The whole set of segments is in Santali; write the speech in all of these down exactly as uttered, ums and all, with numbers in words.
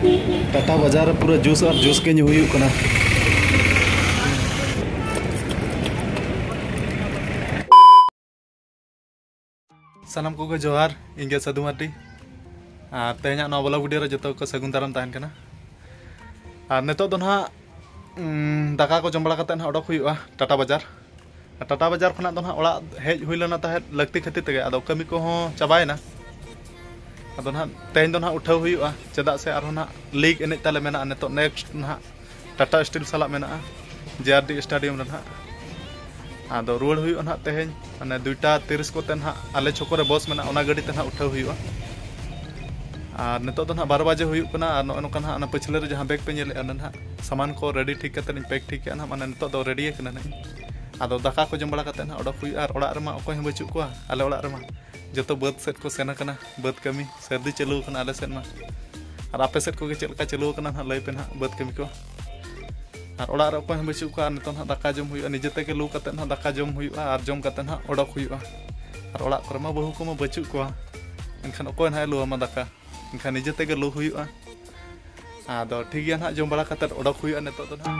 ᱴᱟᱴᱟ ᱵᱟᱡᱟᱨ ᱨᱮ ᱯᱩᱨᱟᱹ ᱡᱩᱥ ᱟᱨ ᱡᱩᱥ ᱜᱮ ᱧᱩ ᱦᱩᱭᱩᱜ ᱠᱟᱱᱟ᱾ ᱥᱟᱱᱟᱢ ᱠᱚᱜᱮ ᱡᱚᱦᱟᱨ, ᱤᱧ ᱜᱮ ᱥᱟᱹᱫᱷᱩ ᱢᱟᱨᱰᱤ᱾ ᱟᱨ ᱛᱮᱦᱮᱧᱟᱜ ᱱᱚᱣᱟ ᱵᱞᱚᱜ ᱵᱷᱤᱰᱤᱭᱳ ᱨᱮ ᱡᱚᱛᱚ ᱠᱚ ᱥᱟᱹᱜᱩᱱ ᱫᱟᱨᱟᱢ ᱛᱟᱦᱮᱱ ᱠᱟᱱᱟ᱾ ᱟᱨ ᱱᱤᱛᱚᱜ ᱫᱚ ᱱᱟᱦᱟᱜ, ᱩᱸ, ᱫᱟᱠᱟ ᱠᱚ ᱡᱚᱢ ᱵᱟᱲᱟ ᱠᱟᱛᱮ ᱱᱟᱦᱟᱜ ᱚᱰᱚᱠ ᱦᱩᱭᱩᱜᱼᱟ ᱴᱟᱴᱟ ᱵᱟᱡᱟᱨ᱾ ᱟᱨ ᱴᱟᱴᱟ ᱵᱟᱡᱟᱨ ᱠᱷᱚᱱᱟᱜ ᱫᱚ ᱱᱟᱦᱟᱜ ᱚᱲᱟᱜ ᱦᱮᱡ ᱦᱩᱭ ᱞᱮᱱᱟ ᱛᱟᱦᱮᱸᱫ ᱞᱟᱹᱠᱛᱤ ᱠᱷᱟᱹᱛᱤᱨ ᱛᱮᱜᱮ, ᱟᱫᱚ ᱠᱟᱹᱢᱤ ᱠᱚᱦᱚᱸ ᱪᱟᱵᱟᱭᱮᱱᱟ᱾ ᱟᱫᱚ ᱱᱟᱦᱟᱜ ᱛᱮᱦᱮᱧ ᱫᱚ ᱱᱟᱦᱟᱜ ᱩᱴᱷᱟᱹᱣ ᱦᱩᱭᱩᱜᱼᱟ, ᱪᱮᱫᱟᱜ ᱥᱮ ᱟᱨᱦᱚᱸ ᱱᱟᱦᱟᱜ ᱞᱤᱜᱽ ᱮᱱᱮᱡ ᱛᱟᱞᱮ ᱢᱮᱱᱟᱜᱼᱟ ᱱᱤᱛᱚᱜ, ᱱᱮᱠᱥᱴ ᱱᱟᱦᱟᱜ ᱴᱟᱴᱟ ᱥᱴᱤᱞ ᱥᱟᱞᱟᱜ ᱢᱮᱱᱟᱜᱼᱟ ᱡᱮ ᱟᱨ ᱰᱤ ᱥᱴᱮᱰᱤᱭᱟᱢ ᱨᱮ ᱱᱟᱦᱟᱜ᱾ ᱟᱫᱚ ᱨᱩᱣᱟᱹᱲ ᱦᱩᱭᱩᱜᱼᱟ ᱱᱟᱦᱟᱜ ᱛᱮᱦᱮᱧ, ᱢᱟᱱᱮ, ᱫᱩᱭᱴᱟ ᱛᱤᱨᱤᱥ ᱠᱚᱛᱮ ᱱᱟᱦᱟᱜ ᱟᱞᱮ ᱪᱷᱚᱠᱚ ᱨᱮ ᱵᱚᱥ ᱢᱮᱱᱟᱜᱼᱟ, ᱚᱱᱟ ᱜᱟᱹᱰᱤ ᱛᱮ ᱱᱟᱦᱟᱜ ᱩᱴᱷᱟᱹᱣ ᱦᱩᱭᱩᱜᱼᱟ᱾ ᱟᱨ ᱱᱤᱛᱚᱜ ᱫᱚ ᱱᱟᱦᱟᱜ ᱵᱟᱨᱚ ᱵᱟᱡᱮ ᱦᱩᱭᱩᱜ ᱠᱟᱱᱟ᱾ ᱟᱨ ᱱᱚᱜᱼᱚᱭ ᱱᱚᱝᱠᱟ ᱱᱟᱦᱟᱜ ᱚᱱᱟ ᱯᱟᱹᱪᱷᱞᱟᱹ ᱨᱮ ᱡᱟᱦᱟᱸ ᱵᱮᱜᱽ ᱯᱮ ᱧᱮᱞᱮᱫᱼᱟ, ᱚᱱᱟ ᱱᱟᱦᱟᱜ ᱥᱟᱢᱟᱱ ᱠᱚ ᱨᱮᱰᱤ ᱴᱷᱤᱠ ᱠᱟᱛᱮ ᱞᱤᱧ ᱯᱮᱠ ᱴᱷᱤᱠ ᱠᱮᱜᱼᱟ ᱱᱟᱦᱟᱜ, ᱢᱟᱱᱮ, ᱱᱤᱛᱚᱜ ᱫᱚ ᱨᱮᱰᱤ ᱟᱠᱟᱱᱟ ᱱᱟᱦᱟᱜ᱾ ᱟᱫᱚ ᱫᱟᱠᱟ ᱠᱚ ᱡᱚᱢ ᱵᱟᱲᱟ ᱠᱟᱛᱮ ᱱᱟᱦᱟᱜ ᱚᱰᱚᱠ ᱦᱩᱭᱩᱜᱼᱟ᱾ ᱟᱨ ᱚᱲᱟᱜ ᱨᱮᱢᱟ ᱚᱠᱚᱭ ᱦᱚᱸ ᱵᱟᱹᱪᱩᱜ ᱠᱚᱣᱟ, ᱟᱞᱮ ᱚᱲᱟᱜ ᱨᱮᱢᱟ ᱡᱚᱛᱚ ᱵᱟᱹᱫᱽ ᱥᱮᱫ ᱠᱚ ᱥᱮᱱ ᱟᱠᱟᱱᱟ, ᱵᱟᱹᱫᱽ ᱠᱟᱹᱢᱤ ᱥᱟᱹᱨᱫᱤ ᱪᱟᱹᱞᱩ ᱟᱠᱟᱱᱟ ᱟᱞᱮ ᱥᱮᱫ ᱢᱟ᱾ ᱟᱨ ᱟᱯᱮ ᱥᱮᱫ ᱠᱚᱜᱮ ᱪᱮᱫ ᱞᱮᱠᱟ ᱪᱟᱹᱞᱩ ᱟᱠᱟᱱᱟ ᱱᱟᱦᱟᱜ, ᱞᱟᱹᱭ ᱯᱮ ᱱᱟᱦᱟᱜ ᱵᱟᱹᱫᱽ ᱠᱟᱹᱢᱤ ᱠᱚ᱾ ᱟᱨ ᱚᱲᱟᱜ ᱨᱮ ᱚᱠᱚᱭ ᱦᱚᱸ ᱵᱟᱹᱪᱩᱜ ᱠᱚᱣᱟ, ᱟᱨ ᱱᱤᱛᱚᱜ ᱱᱟᱦᱟᱜ ᱫᱟᱠᱟ ᱡᱚᱢ ᱦᱩᱭᱩᱜᱼᱟ, ᱱᱤᱡᱮ ᱛᱮᱜᱮ ᱞᱩ ᱠᱟᱛᱮ ᱱᱟᱦᱟᱜ ᱫᱟᱠᱟ ᱡᱚᱢ ᱦᱩᱭᱩᱜᱼᱟ ᱟᱨ ᱡᱚᱢ ᱠᱟᱛᱮ ᱱᱟᱦᱟᱜ ᱚᱰᱚᱠ ᱦᱩᱭᱩᱜᱼᱟ᱾ ᱟᱨ ᱚᱲᱟᱜ ᱠᱚᱨᱮ ᱢᱟ ᱵᱟᱹᱦᱩ ᱠᱚᱢᱟ ᱵᱟᱹᱪᱩᱜ ᱠᱚᱣᱟ, ᱮᱱᱠᱷᱟᱱ ᱚᱠᱚᱭ ᱱᱟᱦᱟᱜ ᱮ ᱞᱩ ᱟᱢᱟ ᱫᱟᱠᱟ? ᱮᱱᱠᱷᱟᱱ ᱱᱤᱡᱮ ᱛᱮᱜᱮ ᱞᱩ ᱦᱩᱭᱩᱜᱼᱟ᱾ ᱟᱫᱚ ᱴᱷᱤᱠ ᱜᱮᱭᱟ ᱱᱟᱦᱟᱜ, ᱡᱚᱢ ᱵᱟᱲᱟ ᱠᱟᱛᱮ ᱚᱰᱚᱠ ᱦᱩᱭᱩᱜᱼᱟ ᱱᱤᱛᱚᱜ ᱫᱚ ᱱᱟᱦᱟᱜ᱾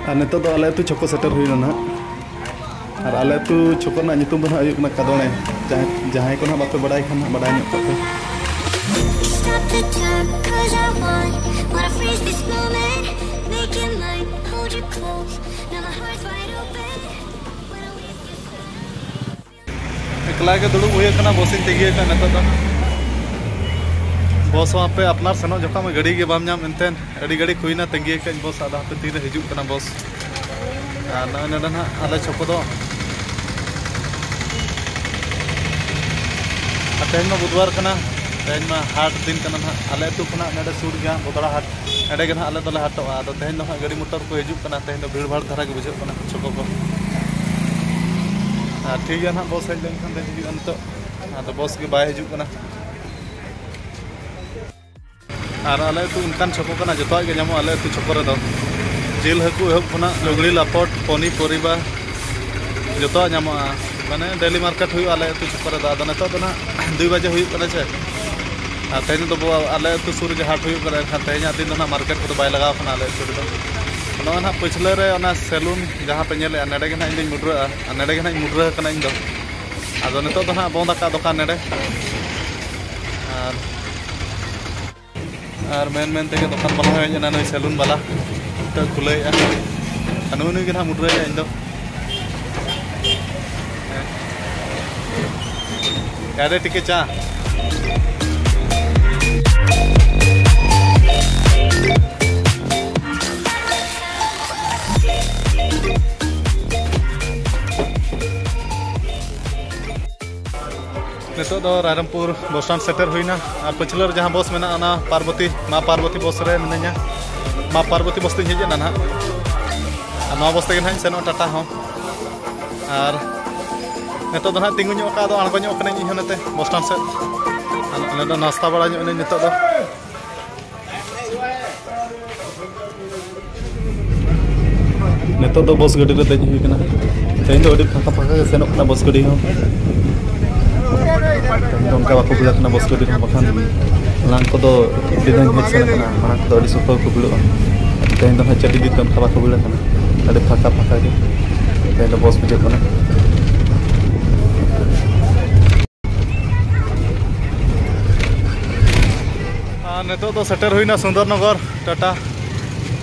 ᱟᱨ ᱱᱤᱛᱚᱜ ᱫᱚ ᱟᱞᱮ ᱟᱹᱛᱩ ᱪᱷᱚᱠᱚ ᱥᱮᱴᱮᱨ ᱦᱩᱭᱱᱟ ᱱᱟᱦᱟᱜ᱾ ᱟᱨ ᱟᱞᱮ ᱟᱹᱛᱩ ᱪᱷᱚᱠᱚ ᱨᱮᱱᱟᱜ ᱧᱩᱛᱩᱢ ᱫᱚ ᱱᱟᱦᱟᱜ ᱦᱩᱭᱩᱜ ᱠᱟᱱᱟ ᱠᱟᱫᱚᱲᱮ᱾ ᱡᱟᱦᱟᱸᱭ, ᱡᱟᱦᱟᱸᱭ ᱠᱚ ᱱᱟᱦᱟᱜ ᱵᱟᱯᱮ ᱵᱟᱲᱟᱭ ᱠᱷᱟᱱ ᱱᱟᱦᱟᱜ ᱵᱟᱲᱟᱭ ᱧᱚᱜ ᱠᱟᱜ ᱯᱮ᱾ Stop the time, 'cause I want, wanna freeze this moment, make it mine, hold you close, now my heart's wide open. When I wake you ᱮᱠᱞᱟ ᱜᱮ ᱫᱩᱲᱩᱵ ᱦᱩᱭ ᱟᱠᱟᱱᱟ, ᱵᱚᱥ ᱤᱧ ᱛᱟᱺᱜᱤ ᱟᱠᱟᱫ ᱱᱤᱛᱚᱜ ᱫᱚ᱾ ᱵᱚᱥ ᱦᱚᱸ ᱦᱟᱯᱮ ᱟᱯᱱᱟᱨ ᱥᱮᱱᱚᱜ ᱡᱚᱠᱷᱚᱱ ᱢᱟ ᱜᱟᱹᱰᱤ ᱜᱮ ᱵᱟᱢ ᱧᱟᱢ, ᱮᱱᱛᱮ ᱟᱹᱰᱤ ᱜᱷᱟᱹᱲᱤᱡ ᱦᱩᱭᱱᱟ ᱛᱟᱺᱜᱤ ᱟᱠᱟᱫ ᱵᱚᱥ, ᱟᱫᱚ ᱦᱟᱯᱮ ᱛᱤᱨᱮ ᱦᱤᱡᱩᱜ ᱠᱟᱱᱟ ᱵᱚᱥ᱾ ᱟᱨ ᱱᱚᱜᱼᱚᱭ ᱱᱚᱰᱮ ᱱᱟᱦᱟᱜ ᱟᱞᱮ ᱪᱷᱚᱠᱚ ᱫᱚ, ᱟᱨ ᱛᱮᱦᱮᱧ ᱢᱟ ᱵᱩᱫᱷᱵᱟᱨ ᱠᱟᱱᱟ, ᱛᱮᱦᱮᱧ ᱢᱟ ᱦᱟᱴ ᱫᱤᱱ ᱠᱟᱱᱟ ᱱᱟᱦᱟᱜ᱾ ᱟᱞᱮ ᱟᱹᱛᱩ ᱠᱷᱚᱱᱟᱜ ᱱᱚᱰᱮ ᱥᱩᱨ ᱜᱮᱭᱟ ᱵᱚᱫᱲᱟ ᱦᱟᱴ, ᱚᱸᱰᱮ ᱜᱮ ᱱᱟᱦᱟᱜ ᱟᱞᱮ ᱫᱚᱞᱮ ᱦᱟᱴᱚᱜᱼᱟ᱾ ᱟᱫᱚ ᱛᱮᱦᱮᱧ ᱫᱚ ᱱᱟᱦᱟᱜ ᱜᱟᱹᱰᱤ ᱢᱚᱴᱚᱨ ᱠᱚ ᱦᱤᱡᱩᱜ ᱠᱟᱱᱟ, ᱛᱮᱦᱮᱧ ᱫᱚ ᱵᱷᱤᱲ ᱵᱷᱟᱲ ᱫᱷᱟᱨᱟ ᱜᱮ ᱵᱩᱡᱷᱟᱹᱜ ᱠᱟᱱᱟ ᱪᱷᱚᱠᱚ ᱠᱚ᱾ ᱟᱨ ᱴᱷᱤᱠ ᱜᱮᱭᱟ ᱱᱟᱦᱟᱜ, ᱵᱚᱥ ᱦᱮᱡ ᱞᱮᱱᱠᱷᱟᱱ ᱫᱮᱡ ᱦᱩᱭᱩᱜᱼᱟ ᱱᱤᱛᱚᱜ, ᱟᱫᱚ ᱵᱚᱥ ᱜᱮ ᱵᱟᱭ ᱦᱤᱡᱩᱜ ᱠᱟᱱᱟ᱾ ᱟᱨ ᱟᱞᱮ ᱟᱹᱛᱩ ᱚᱱᱠᱟᱱ ᱪᱷᱚᱠᱚ ᱠᱟᱱᱟ, ᱡᱚᱛᱚᱣᱟᱜ ᱜᱮ ᱧᱟᱢᱚᱜᱼᱟ ᱟᱞᱮ ᱟᱹᱛᱩ ᱪᱷᱚᱠᱚ ᱨᱮᱫᱚ᱾ ᱡᱤᱞ ᱦᱟᱹᱠᱩ ᱮᱦᱚᱵ ᱠᱷᱚᱱᱟᱜ ᱞᱩᱜᱽᱲᱤ ᱞᱟᱯᱚᱴ, ᱯᱚᱱᱤ ᱯᱚᱨᱤᱵᱟ, ᱡᱚᱛᱚᱣᱟᱜ ᱧᱟᱢᱚᱜᱼᱟ᱾ ᱢᱟᱱᱮ ᱰᱮᱞᱤ ᱢᱟᱨᱠᱮᱴ ᱦᱩᱭᱩᱜᱼᱟ ᱟᱞᱮ ᱟᱹᱛᱩ ᱪᱷᱚᱠ ᱨᱮᱫᱚ᱾ ᱟᱫᱚ ᱱᱤᱛᱚᱜ ᱫᱚ ᱱᱟᱜ ᱫᱩᱭ ᱵᱟᱡᱮ ᱦᱩᱭᱩᱜ ᱠᱟᱱᱟ ᱪᱮ, ᱟᱨ ᱛᱮᱦᱮᱧ ᱫᱚ ᱵᱚ-, ᱟᱞᱮ ᱟᱹᱛᱩ ᱥᱩᱨ ᱨᱮᱜᱮ ᱦᱟᱴ ᱦᱩᱭᱩᱜ ᱠᱟᱱᱟ, ᱮᱱᱠᱷᱟᱱ ᱛᱮᱦᱮᱧᱟᱜ ᱫᱤᱱ ᱫᱚ ᱱᱟᱜ ᱢᱟᱨᱠᱮᱴ ᱠᱚᱫᱚ ᱵᱟᱭ ᱞᱟᱜᱟᱣ ᱠᱟᱱᱟ ᱟᱞᱮ ᱟᱹᱛᱩ ᱨᱮᱫᱚ᱾ ᱱᱚᱜᱼᱚᱭ ᱱᱟᱜ ᱯᱟᱹᱪᱷᱞᱟᱹ ᱨᱮ ᱚᱱᱟ ᱥᱮᱞᱩᱱ ᱡᱟᱦᱟᱸ ᱯᱮ ᱧᱮᱞᱮᱫᱼᱟ, ᱱᱚᱸᱰᱮ ᱜᱮ ᱱᱟᱜ ᱤᱧ ᱫᱩᱧ ᱢᱩᱰᱨᱟᱹᱜᱼᱟ, ᱟᱨ ᱱᱚᱸᱰᱮ ᱜᱮ ᱱᱟᱜ ᱤᱧ ᱢᱩᱰᱨᱟᱹ ᱟᱠᱟᱱᱟ ᱤᱧ ᱫᱚ᱾ ᱟᱫᱚ ᱱᱤᱛᱚᱜ ᱫᱚ ᱱᱟᱜ ᱵᱚᱱᱫ ᱟᱠᱟᱫ ᱫᱚᱠᱟᱱ ᱱᱚᱸᱰᱮ᱾ ᱟᱨ ᱟᱨ ᱢᱮᱱ ᱢᱮᱱ ᱛᱮᱜᱮ ᱫᱚᱠᱟᱱ ᱵᱟᱞᱟ ᱦᱚᱸ ᱦᱮᱡ ᱮᱱᱟ, ᱱᱩᱭ ᱥᱮᱞᱩᱱ ᱵᱟᱞᱟ᱾ ᱱᱤᱛᱚᱜ ᱠᱷᱩᱞᱟᱹᱣᱮᱫᱼᱟ᱾ ᱟᱨ ᱱᱩᱭ ᱱᱩᱭ ᱜᱮ ᱱᱟᱦᱟᱜ ᱢᱩᱰᱨᱟᱹᱭᱮᱫᱼᱟ ᱤᱧ ᱫᱚ᱾ ᱮᱰᱮ ᱴᱤᱠᱮ ᱪᱟ᱾ ᱱᱤᱛᱚᱜ ᱫᱚ ᱨᱟᱭᱨᱚᱝᱯᱩᱨ ᱵᱚᱥ ᱥᱴᱮᱱᱰ ᱥᱮᱴᱮᱨ ᱦᱩᱭᱱᱟ᱾ ᱟᱨ ᱯᱟᱹᱪᱷᱞᱟᱹ ᱨᱮ ᱡᱟᱦᱟᱸ ᱵᱚᱥ ᱢᱮᱱᱟᱜᱼᱟ, ᱚᱱᱟ ᱯᱟᱨᱵᱚᱛᱤ, ᱢᱟ ᱯᱟᱨᱵᱚᱛᱤ ᱵᱚᱥ ᱨᱮ ᱢᱤᱱᱟᱹᱧᱟ᱾ ᱢᱟ ᱯᱟᱨᱵᱚᱛᱤ ᱵᱚᱥ ᱛᱤᱧ ᱦᱮᱡ ᱮᱱᱟ ᱱᱟᱦᱟᱜ᱾ ᱟᱨ ᱱᱚᱣᱟ ᱵᱚᱥ ᱛᱮᱜᱮ ᱱᱟᱦᱟᱜ ᱤᱧ ᱥᱮᱱᱚᱜᱼᱟ ᱴᱟᱴᱟ ᱦᱚᱸ᱾ ᱟᱨ ᱱᱤᱛᱚᱜ ᱫᱚ ᱱᱟᱦᱟᱜ ᱛᱤᱸᱜᱩ ᱧᱚᱜ ᱟᱠᱟᱫ, ᱟᱫᱚ ᱟᱬᱜᱚ ᱧᱚᱜ ᱠᱟᱹᱱᱟᱹᱧ ᱤᱧ ᱦᱚᱸ ᱱᱚᱛᱮ ᱵᱚᱥ ᱥᱴᱮᱱᱰ ᱥᱮᱫ᱾ ᱟᱨ ᱱᱚᱰᱮ ᱫᱚ ᱱᱟᱥᱛᱟ ᱵᱟᱲᱟ ᱧᱚᱜ ᱮᱱᱟᱹᱧ ᱱᱤᱛᱚᱜ ᱫᱚ᱾ ᱱᱤᱛᱚᱜ ᱫᱚ ᱵᱚᱥ ᱜᱟᱹᱰᱤ ᱨᱮ ᱫᱮᱡ ᱦᱩᱭ ᱠᱟᱱᱟ᱾ ᱛᱮᱦᱮᱧ ᱫᱚ ᱟᱹᱰᱤ ᱯᱷᱟᱸᱠᱟ ᱯᱷᱟᱸᱠᱟ ᱜᱮ ᱥᱮᱱᱚᱜ ᱠᱟᱱᱟ ᱵᱚᱥ ᱜᱟᱹᱰᱤ ᱦᱚᱸ᱾ ᱛᱮᱦᱮᱧ ᱫᱚ ᱚᱱᱠᱟ ᱵᱟᱠᱚ ᱵᱷᱤᱲ ᱟᱠᱟᱱᱟ ᱵᱚᱥ ᱜᱟᱹᱰᱤ ᱨᱮᱦᱚᱸ, ᱵᱟᱠᱷᱟᱱ ᱢᱟᱲᱟᱝ ᱠᱚᱫᱚ ᱟᱹᱰᱤ ᱫᱷᱟᱣ ᱦᱮᱡ ᱥᱮᱱ ᱟᱠᱟᱱᱟ, ᱢᱟᱲᱟᱝ ᱠᱚᱫᱚ ᱟᱹᱰᱤ ᱥᱚᱠᱛᱚ ᱜᱮᱠᱚ ᱵᱷᱤᱲᱚᱜᱼᱟ᱾ ᱛᱮᱦᱮᱧ ᱫᱚ ᱱᱟᱦᱟᱜ ᱪᱟᱹᱰᱤ ᱫᱤᱱ ᱛᱮ ᱚᱱᱠᱟ ᱵᱟᱠᱚ ᱵᱷᱤᱲ ᱟᱠᱟᱱᱟ, ᱟᱹᱰᱤ ᱯᱷᱟᱸᱠᱟ ᱯᱷᱟᱸᱠᱟ ᱜᱮ ᱛᱮᱦᱮᱧ ᱫᱚ ᱵᱚᱥ ᱵᱩᱡᱷᱟᱹᱜ ᱠᱟᱱᱟ᱾ ᱟᱨ ᱱᱤᱛᱚᱜ ᱫᱚ ᱥᱮᱴᱮᱨ ᱦᱩᱭᱱᱟ ᱥᱩᱱᱫᱚᱨᱱᱚᱜᱚᱨ ᱴᱟᱴᱟ᱾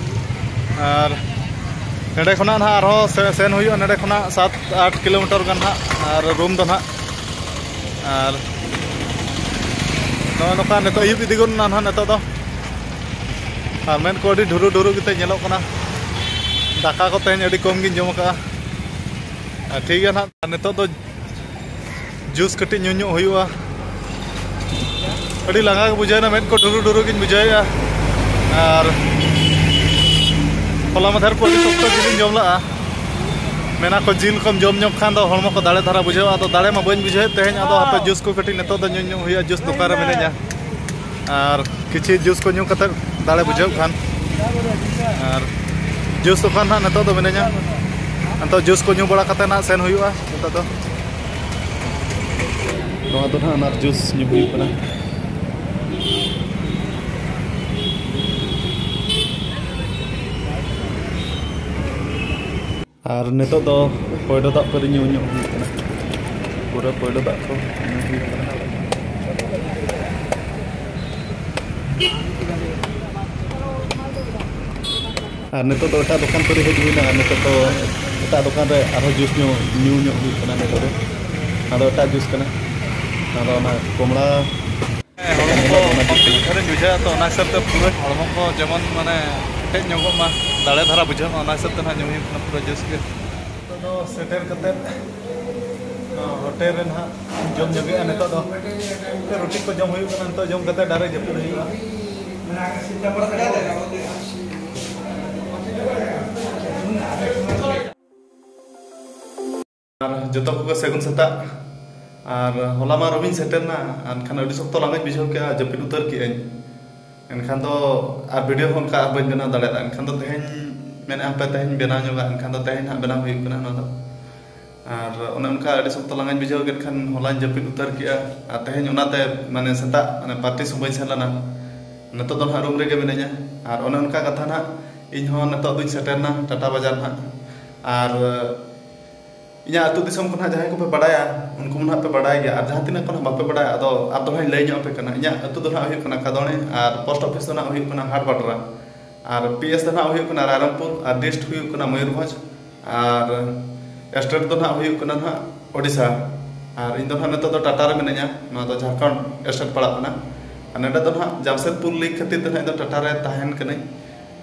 ᱟᱨ ᱱᱚᱸᱰᱮ ᱠᱷᱚᱱᱟᱜ ᱱᱟᱦᱟᱜ ᱟᱨᱦᱚᱸ ᱥᱮ-, ᱥᱮᱱ ᱦᱩᱭᱩᱜᱼᱟ, ᱱᱚᱸᱰᱮ ᱠᱷᱚᱱᱟᱜ ᱥᱟᱛ ᱟᱴ ᱠᱤᱞᱳᱢᱤᱴᱟᱨ ᱜᱟᱱ ᱱᱟᱦᱟᱜ, ᱟᱨ ᱨᱩᱢ ᱫᱚ ᱱᱟᱦᱟᱜ᱾ ᱟᱨ ᱱᱚᱜᱼᱚᱭ ᱱᱚᱝᱠᱟ ᱱᱤᱛᱚᱜ ᱟᱹᱭᱩᱵ ᱤᱫᱤ ᱜᱚᱫ ᱮᱱᱟ ᱱᱟᱦᱟᱜ ᱱᱤᱛᱚᱜ ᱫᱚ᱾ ᱟᱨ ᱢᱮᱫ ᱠᱚ ᱟᱹᱰᱤ ᱰᱷᱩᱨᱩ ᱰᱷᱩᱨᱩ ᱜᱮᱛᱮ ᱧᱮᱞᱚᱜ ᱠᱟᱱᱟ᱾ ᱫᱟᱠᱟ ᱠᱚ ᱛᱮᱦᱮᱧ ᱟᱹᱰᱤ ᱠᱚᱢ ᱜᱤᱧ ᱡᱚᱢ ᱟᱠᱟᱫᱼᱟ᱾ ᱟᱨ ᱴᱷᱤᱠ ᱜᱮᱭᱟ ᱱᱟᱦᱟᱜ, ᱟᱨ ᱱᱤᱛᱚᱜ ᱫᱚ ᱡᱩᱥ ᱠᱟᱹᱴᱤᱡ ᱧᱩ ᱧᱚᱜ ᱦᱩᱭᱩᱜᱼᱟ᱾ ᱟᱹᱰᱤ ᱞᱟᱸᱜᱟ ᱜᱮ ᱵᱩᱡᱷᱟᱹᱣᱮᱱᱟ, ᱢᱮᱫ ᱠᱚ ᱰᱷᱩᱨᱩ ᱰᱷᱩᱨᱩ ᱜᱤᱧ ᱵᱩᱡᱷᱟᱹᱣᱮᱫᱼᱟ᱾ ᱟᱨ ᱦᱚᱞᱟ ᱢᱟᱫᱷᱮᱨ ᱠᱚ ᱟᱹᱰᱤ ᱥᱚᱠᱛᱚ ᱡᱤᱞᱤᱧ ᱡᱚᱢ ᱞᱟᱜᱼᱟ᱾ ᱢᱮᱱᱟ ᱠᱚ ᱡᱤᱞ ᱠᱚᱢ ᱡᱚᱢ ᱧᱚᱜ ᱠᱷᱟᱱ ᱫᱚ ᱦᱚᱲᱢᱚ ᱠᱚ ᱫᱟᱲᱮ ᱫᱷᱟᱨᱟ ᱵᱩᱡᱷᱟᱹᱜᱼᱟ᱾ ᱟᱫᱚ ᱫᱟᱲᱮ ᱢᱟ ᱵᱟᱹᱧ ᱵᱩᱡᱷᱟᱹᱣᱮᱫ ᱛᱮᱦᱮᱧ, ᱟᱫᱚ ᱦᱟᱯᱮ ᱡᱩᱥ ᱠᱚ ᱠᱟᱹᱴᱤᱡ ᱱᱤᱛᱚᱜ ᱫᱚ ᱧᱩ ᱧᱚᱜ ᱦᱩᱭᱩᱜᱼᱟ, ᱡᱩᱥ ᱫᱚᱠᱟᱱ ᱨᱮ ᱢᱤᱱᱟᱹᱧᱟ᱾ ᱟᱨ ᱠᱤᱪᱷᱤ ᱡᱩᱥ ᱠᱚ ᱧᱩ ᱠᱟᱛᱮ ᱫᱟᱲᱮ ᱵᱩᱡᱷᱟᱹᱣ ᱠᱷᱟᱱ, ᱟᱨ ᱡᱩᱥ ᱫᱚᱠᱟᱱ ᱦᱟᱸᱜ ᱱᱤᱛᱚᱜ ᱫᱚ ᱢᱤᱱᱟᱹᱧᱟ᱾ ᱱᱤᱛᱚᱜ ᱡᱩᱥ ᱠᱚ ᱧᱩ ᱵᱟᱲᱟ ᱠᱟᱛᱮ ᱱᱟᱜ ᱥᱮᱱ ᱦᱩᱭᱩᱜᱼᱟ ᱱᱤᱛᱚᱜ ᱫᱚ᱾ ᱱᱚᱣᱟ ᱫᱚ ᱱᱟᱦᱟᱜ ᱟᱱᱟᱨ ᱡᱩᱥ ᱧᱩ ᱦᱩᱭᱩᱜ ᱠᱟᱱᱟ᱾ ᱟᱨ ᱱᱤᱛᱚᱜ ᱫᱚ ᱯᱚᱭᱰᱚ ᱫᱟᱜ ᱯᱟᱹᱨᱤ ᱧᱩ ᱧᱚᱜ ᱦᱩᱭᱩᱜ ᱠᱟᱱᱟ᱾ ᱯᱩᱨᱟᱹ ᱯᱚᱭᱰᱚ ᱫᱟᱜ ᱠᱚ ᱧᱩ ᱦᱩᱭᱩᱜ ᱠᱟᱱᱟ᱾ ᱟᱨ ᱱᱤᱛᱚᱜ ᱫᱚ ᱮᱴᱟᱜ ᱫᱚᱠᱟᱱ ᱠᱚᱨᱮ ᱦᱮᱡ ᱦᱩᱭᱱᱟ, ᱟᱨ ᱱᱤᱛᱚᱜ ᱫᱚ ᱮᱴᱟᱜ ᱫᱚᱠᱟᱱ ᱨᱮ ᱟᱨᱦᱚᱸ ᱡᱩᱥ ᱧᱚᱜ, ᱧᱩ ᱧᱚᱜ ᱦᱩᱭᱩᱜ ᱠᱟᱱᱟ ᱱᱤᱛᱚᱜ ᱫᱚ᱾ ᱟᱫᱚ ᱮᱴᱟᱜ ᱡᱩᱥ ᱠᱟᱱᱟ, ᱟᱫᱚ ᱚᱱᱟ ᱠᱚᱢᱲᱟ ᱦᱮᱸ, ᱦᱚᱲᱢᱚ ᱠᱚ ᱚᱱᱟ ᱡᱩᱥ complete ᱠᱟᱱᱟ᱾ ᱫᱷᱟᱨᱟᱧ ᱵᱩᱡᱷᱟᱹᱣᱟ, ᱛᱚ ᱚᱱᱟ ᱦᱤᱥᱟᱹᱵ ᱛᱮ ᱯᱩᱨᱟᱹ ᱦᱚᱲᱢᱚ ᱠᱚ ᱡᱮᱢᱚᱱ ᱢᱟᱱᱮ ᱠᱮᱴᱮᱡ ᱧᱚᱜᱚᱜ ᱢᱟ, ᱫᱟᱲᱮ ᱫᱷᱟᱨᱟ ᱵᱩᱡᱷᱟᱹᱜ ᱢᱟ, ᱚᱱᱟ ᱦᱤᱥᱟᱹᱵ ᱛᱮ ᱱᱟᱦᱟᱜ ᱧᱩ ᱦᱩᱭᱩᱜ ᱠᱟᱱᱟ ᱯᱩᱨᱟᱹ ᱡᱩᱥ ᱜᱮ᱾ ᱱᱤᱛᱚᱜ ᱫᱚ ᱥᱮᱴᱮᱨ ᱠᱟᱛᱮᱫ, ᱱᱚᱣᱟ ᱦᱳᱴᱮᱞ ᱨᱮ ᱱᱟᱦᱟᱜ ᱡᱚᱢ ᱧᱚᱜᱮᱜᱼᱟ᱾ ᱱᱤᱛᱚᱜ ᱫᱚ ᱨᱩᱴᱤ ᱠᱚ ᱡᱚᱢ ᱦᱩᱭᱩᱜ ᱠᱟᱱᱟ, ᱱᱤᱛᱚᱜ ᱡᱚᱢ ᱠᱟᱛᱮᱫ direct ᱡᱟᱹᱯᱤᱫ ᱦᱩᱭᱩᱜᱼᱟ᱾ ᱟᱨ ᱡᱚᱛᱚ ᱠᱚᱜᱮ ᱥᱟᱹᱜᱩᱱ ᱥᱮᱛᱟᱜ᱾ ᱟᱨ ᱦᱚᱞᱟ ᱢᱟ ᱨᱩᱢᱤᱧ ᱥᱮᱴᱮᱨ ᱮᱱᱟ, ᱮᱱᱠᱷᱟᱱ ᱟᱹᱰᱤ ᱥᱚᱠᱛᱚ ᱞᱟᱸᱜᱟᱧ ᱵᱩᱡᱷᱟᱹᱣ ᱠᱮᱜᱼᱟ, ᱡᱟᱹᱯᱤᱫ ᱩᱛᱟᱹᱨ ᱠᱮᱜᱼᱟᱹᱧ᱾ ᱮᱱᱠᱷᱟᱱ ᱫᱚ ᱟᱨ video ᱦᱚᱸ ᱚᱱᱠᱟ ᱟᱨ ᱵᱟᱹᱧ ᱵᱮᱱᱟᱣ ᱫᱟᱲᱮᱭᱟᱫᱟ᱾ ᱮᱱᱠᱷᱟᱱ ᱫᱚ ᱛᱮᱦᱮᱧ ᱢᱮᱱᱮᱫᱼᱟ, ᱦᱟᱯᱮ ᱛᱮᱦᱮᱧ ᱵᱮᱱᱟᱣ ᱧᱚᱜᱟ, ᱮᱱᱠᱷᱟᱱ ᱫᱚ ᱛᱮᱦᱮᱧ ᱦᱟᱸᱜ ᱵᱮᱱᱟᱣ ᱦᱩᱭᱩᱜ ᱠᱟᱱᱟ ᱱᱚᱣᱟ ᱫᱚ᱾ ᱟᱨ ᱚᱱᱮ ᱚᱱᱠᱟ ᱟᱹᱰᱤ ᱥᱚᱠᱛᱚ ᱞᱟᱸᱜᱟᱧ ᱵᱩᱡᱷᱟᱹᱣ ᱠᱮᱫ ᱠᱷᱟᱱ ᱦᱚᱞᱟᱧ ᱡᱟᱹᱯᱤᱫ ᱩᱛᱟᱹᱨ ᱠᱮᱜᱼᱟ᱾ ᱟᱨ ᱛᱮᱦᱮᱧ ᱚᱱᱟᱛᱮ ᱢᱟᱱᱮ ᱥᱮᱛᱟᱜ ᱢᱟᱱᱮ party ᱥᱚᱢᱚᱭ ᱥᱮᱱ ᱞᱮᱱᱟ, ᱱᱤᱛᱚᱜ ᱫᱚ ᱱᱟᱦᱟᱜ ᱨᱩᱢ ᱨᱮᱜᱮ ᱢᱤᱱᱟᱹᱧᱟ᱾ ᱟᱨ ᱚᱱᱮ ᱚᱱᱠᱟ ᱠᱟᱛᱷᱟ ᱱᱟᱦᱟᱜ, ᱤᱧ ᱦᱚᱸ ᱱᱤᱛᱚᱜ ᱫᱚᱧ ᱥᱮᱴᱮᱨ ᱮᱱᱟ ᱴᱟᱴᱟ ᱵᱟᱡᱟᱨ ᱱᱟᱦᱟᱜ᱾ ᱟᱨ ᱤᱧᱟᱹᱜ ᱟᱹᱛᱩ ᱫᱤᱥᱚᱢ ᱠᱚ ᱱᱟᱦᱟᱜ ᱡᱟᱦᱟᱸᱭ ᱠᱚᱯᱮ ᱵᱟᱲᱟᱭᱟ, ᱩᱱᱠᱩ ᱢᱟ ᱱᱟᱦᱟᱜ ᱯᱮ ᱵᱟᱲᱟᱭ ᱜᱮᱭᱟ, ᱟᱨ ᱡᱟᱦᱟᱸ ᱛᱤᱱᱟᱹᱜ ᱠᱚ ᱱᱟᱦᱟᱜ ᱵᱟᱯᱮ ᱵᱟᱲᱟᱭᱟ, ᱟᱫᱚ ᱟᱨ ᱫᱚ ᱱᱟᱦᱟᱜ ᱤᱧ ᱞᱟᱹᱭ ᱧᱚᱜ ᱟᱯᱮ ᱠᱟᱱᱟ᱾ ᱤᱧᱟᱹᱜ ᱟᱹᱛᱩ ᱫᱚ ᱱᱟᱦᱟᱜ ᱦᱩᱭᱩᱜ ᱠᱟᱱᱟ ᱠᱷᱟᱫᱚᱲᱮ, ᱟᱨ post office ᱫᱚ ᱱᱟᱦᱟᱜ ᱦᱩᱭᱩᱜ ᱠᱟᱱᱟ ᱨᱟᱭᱨᱚᱝᱯᱩᱨ, ᱟᱨ district ᱦᱩᱭᱩᱜ ᱠᱟᱱᱟ ᱢᱚᱭᱩᱨᱵᱷᱚᱸᱡᱽ, ᱟᱨ state ᱫᱚ ᱱᱟᱦᱟᱜ ᱦᱩᱭᱩᱜ ᱠᱟᱱᱟ ᱱᱟᱦᱟᱜ ᱳᱰᱤᱥᱟ᱾ ᱟᱨ ᱤᱧ ᱫᱚ ᱱᱟᱦᱟᱜ ᱱᱤᱛᱚᱜ ᱫᱚ ᱴᱟᱴᱟ ᱨᱮ ᱢᱤᱱᱟᱹᱧᱟ, ᱱᱚᱣᱟ ᱫᱚ ᱡᱷᱟᱲᱠᱷᱚᱸᱰ state ᱯᱟᱲᱟᱜ ᱠᱟᱱᱟ᱾ ᱟᱨ ᱱᱚᱰᱮ ᱫᱚ ᱱᱟᱦᱟᱜ ᱡᱟᱢᱥᱮᱫᱽᱯᱩᱨ league ᱠᱷᱟᱹᱛᱤᱨ ᱛᱮ ᱱᱟᱦᱟᱜ ᱤᱧ ᱫᱚ ᱴᱟᱴᱟ ᱨᱮ ᱛᱟᱦᱮᱱ ᱠᱟᱹᱱᱟᱹᱧ᱾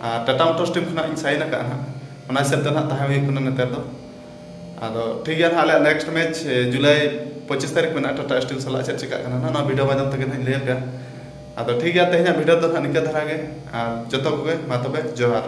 ᱟᱨ ᱴᱟᱴᱟ ᱢᱳᱴᱚᱨᱥ team ᱠᱷᱚᱱᱟᱜ ᱤᱧ sign ᱟᱠᱟᱫᱼᱟ ᱱᱟᱦᱟᱜ, ᱚᱱᱟ ᱦᱤᱥᱟᱹᱵ ᱛᱮ ᱱᱟᱦᱟᱜ ᱛᱟᱦᱮᱸ ᱦᱩᱭᱩᱜ ᱠᱟᱱᱟ ᱱᱮᱛᱟᱨ ᱫᱚ᱾ ᱟᱫᱚ ᱴᱷᱤᱠ ᱜᱮᱭᱟ ᱱᱟᱦᱟᱜ, ᱟᱞᱮᱭᱟᱜ next match, ᱮ, ᱡᱩᱞᱟᱭ ᱯᱚᱸᱪᱤᱥ ᱛᱟᱹᱨᱤᱠᱷ ᱢᱮᱱᱟᱜᱼᱟ, ᱴᱟᱴᱟ ᱥᱴᱤᱞ ᱥᱟᱞᱟᱜ ᱪᱮᱫ ᱪᱤᱠᱟᱹᱜ ᱠᱟᱱᱟ ᱱᱟᱦᱟᱜ, ᱱᱚᱣᱟ video ᱢᱟᱫᱽᱫᱷᱚᱢ ᱛᱮᱜᱮ ᱱᱟᱦᱟᱜ ᱤᱧ ᱞᱟᱹᱭ ᱟᱯᱮᱭᱟ᱾ ᱟᱫᱚ ᱴᱷᱤᱠ ᱜᱮᱭᱟ, ᱛᱮᱦᱮᱧᱟᱜ video ᱫᱚ ᱱᱟᱦᱟᱜ ᱱᱤᱝᱠᱟᱹ ᱫᱷᱟᱨᱟ ᱜᱮ, ᱟᱨ ᱡᱚᱛᱚ ᱠᱚᱜᱮ ᱢᱟ ᱛᱚᱵᱮ ᱡᱚᱦᱟᱨ᱾